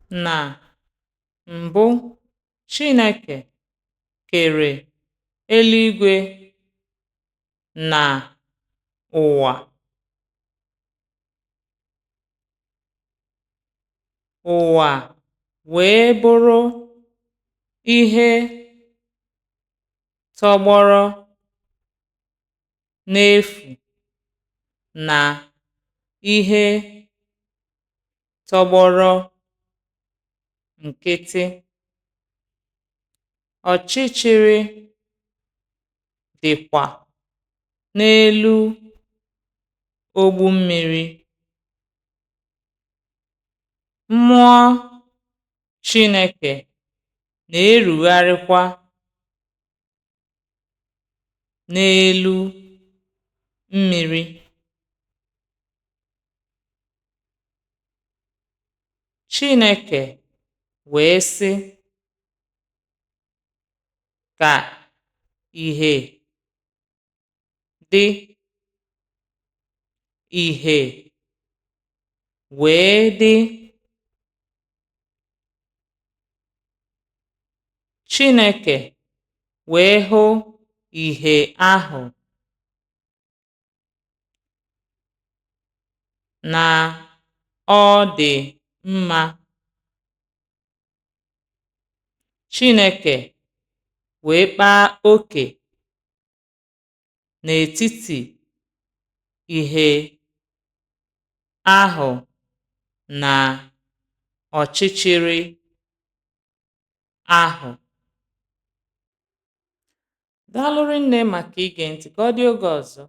Na mbụ Chineke kere eluigwe na ụwa. Ụwa wee bụrụ ihe tọgbọrọ n'efu na ihe tọgbọrọ nkịtị. Ọchịchịrị dịkwa n'elu ogbu mmiri. Mmụọ Chineke na-erugharịkwa n'elu mmiri. Chineke wee sị, Ka ìhè dị, ìhè wee dị. Chineke wee hụ ìhè ahụ na ọ dị mma. Chineke wee kpaa ókè n'etiti ìhè ahụ na ọchịchịrị ahụ. Daalụ rinne maka ige ntị. Ka ọ dị oge ọzọ.